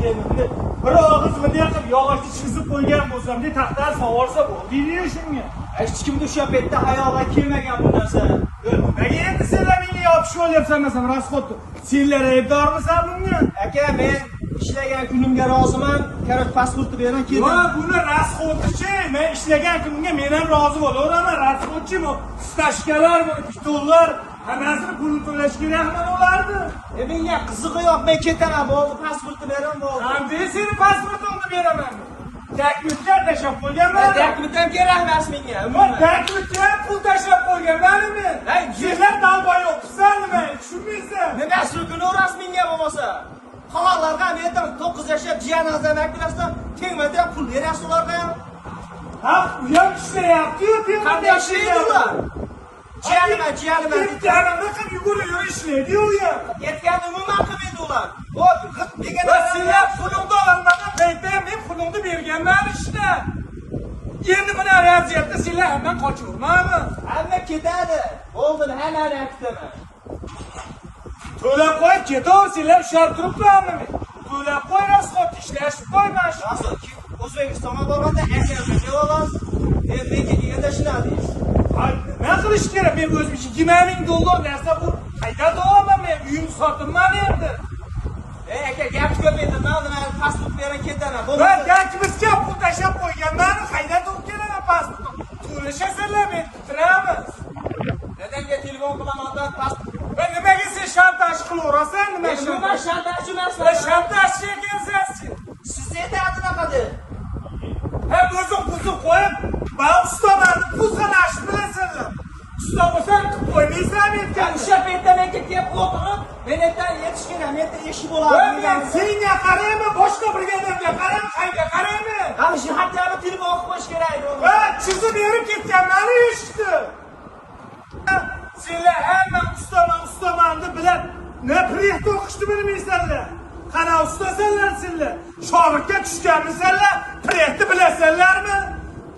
kerakmi? Bir og'iz bunday qilib yog'ochni chizib qo'ygan bo'lsam, de taxtani savorsa bo'ldi shunga. Hech kimni o'sha paytda xayolga kelmagan bu narsa. Nimaga endi senlar menga yopishib olyapsan desam, расход ni. Senlar aybdormisan bunga? Aka, men ishlagan kunimga roziman. Короче, pasportni beraman, Yo'q, ketaman. buni расход ichi, men ishlagan kunimga men ham rozi bo'laveraman. Расход chi bu стяжка lar, bu pitonlar, hammasini pulini to'lash kerak mana ularni. E menga qizig'i yo'q, men ketaman, bo'ldi, pasportni beraman, bo'ldi. Hamda seni pasportingni beraman. Dokumentlar tashlab qo'yganman. Dokument ham kerak emas menga. Va dokumentga ham pul tashlab qo'yganman men. Hey, Senlar долбоёб san nima? Tushunmaysan. Nima so'kinaverasiz menga bo'lmasa? Xalqlarga ham aytaman, 9 yashab jiyaningizdan akbilasizlar, tengmada ham pul berasiz ularga ham. Ha, u ham ishlayapti-yu, Qanday ishlaydi ular? Jiyanima, jiyanima. Aytganimni qilib yugurib yurib ishlaydi-yu u ham. Aytganini umuman qilmaydi ular. O, g'it degan Va senlar pulingni olmagan paytda ham men pulingni berganman ishda. Endi mana vaziyatda senlar hamdan qochavermami? Hamma ketadi. Bo'ldi, hammani kutaman. To'lab qo'yib ketaver, senlar ushlab turibmanmi men? To'lab qo'y расход, ishlashib qo'y mana shu. Rasul, O'zbekistonga borganda akamga kelasiz. Endi menga kelganda shunaqa deysiz. Ay, nima qilish kerak? Men o'zim 20 ming dollar narsa bu qaydan tovaman men? Uyimni sotibman endi. Ey aka, gap ko'p endi. Men nima pasport beraman, ketaman. Va Bo'ldi. bankimizga pul tashlab qo'yganman, qaydan topib kelaman pasportni? To'lashasanlar, men bitiramiz. Dadamga telefon qilaman, pasport. Va nimaga sen shantaj qilaverasan? Nima Nima shantaj? shantaj emasman. Va shantajchi ekansan sen. Siz aytadi unaqa deb. Ha, o'zing buzib qo'yib, man ustaman deb pul sanashni bilasanlar. Usta bo'lsang qilib qo'ymaysan aytgan. O'sha paytda menga kelib o'tirib, men ertan yetishgan, men ertan eshik Va bo'lardim. men senga qarayman, boshqa brigadirga qarayman, qayga qarayman? Hali shu hatto telefon qilib qo'yish kerak edi. Va chizib berib ketganman eshikni. Senlar hamma ustaman, ustaman deb bilib, ne proyekt o'qishni bilmaysanlar. Qana ustasanlar senlar? Shorikka tushganmisanlar? Proyektni bilasanlarmi?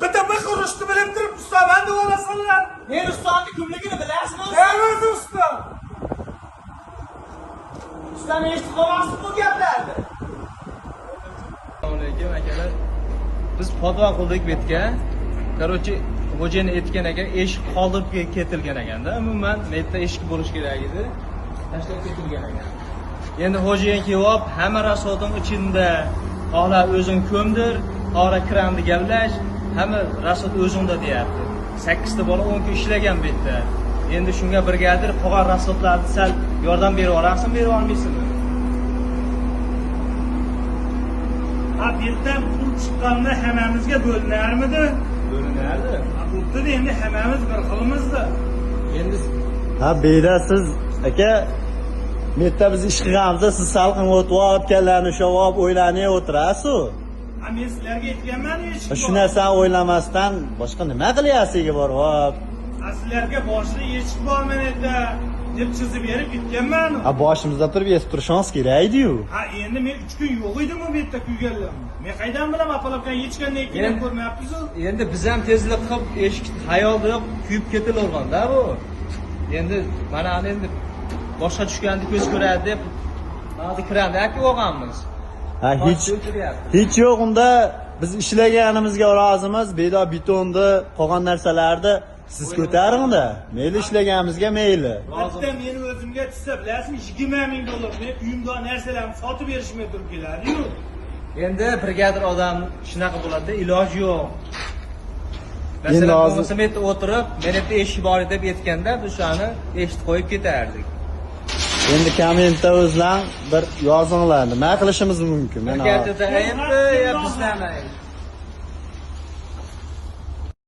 Bitta mix urishni bilib turib ustaman deb olasanlar. Men ustamni kimligini bilasizmi? Nima o'zi usta? Ustam eshitib qolmasin bu gaplarni. Assalomu alaykum akalar. Biz podval qildik bu yerga. Короче, xo'jayin aytgan ekan, eshik qoldirib ketilgan ekanda. Umuman bu yerda eshik bo'lishi kerak edi. Tashlab ketilgan ekan. Endi xo'jayin kelib, hamma расход im ichida xohla o'zing ko'mdir, xohla kranni gavlash, hamma расход o'zingda deyapti. 8 ta bola 10 kun ishlagan bu yerda. Endi shunga brigadir qolgan расход larni sal yordam berib yuborasizmi, berib olmaysizmi? Ha, bu yerdan pul chiqqanda hammamizga bo'linarmidi? Bo'linardi. Ha, bo'pti endi hammamiz bir xilmizda. Endi Ha, beyda siz aka bu yerda biz ish qilganimizda siz salqin o'tib olib, kallani ushlab olib o'ylanib o'tirasiz. Ha, men sizlarga aytganman eshik. Shu narsani o'ylamasdan boshqa nima qilyapsiz borib? Ha, sizlarga boshli eshik bor mana yerda deb chizib berib ketganman. Ha, boshimizda turib esib turishimiz kerak edi-yu. Ha, endi men 3 kun yo'q edim bu yerda kuyganlar. Men qaydan bilaman apalabkan yechgandan keyin ham ko'rmayapsiz-ku. Endi biz ham tezlik qilib eshik xayolda yo'q kuyib ketilaverganda bu. Endi mana endi boshqa tushganni ko'z ko'radi deb hozir kranni aka olganmiz. Ha, hech yo'q unda biz ishlaganimizga rozimiz. Beyda betonni, qolgan narsalarni siz ko'taring-da. Mayli ishlaganimizga mayli. Bitta meni o'zimga tushsa, bilasizmi, 20 ming dollar men uyimda narsalarni sotib berishimga turib keladi-yu. Endi brigadir odam shunaqa bo'ladi, iloji yo'q. Endi Masalan, hozir- bo'lmasa men yerda o'tirib, men yerda eshik bor edi deb aytganda biz o'shani eshitib qo'yib ketardik. Endi kommentda o'zlan bir yozinglar, nima qilishimiz mumkin? Mana Brigadirda ayb, yo bizlarmi ayb?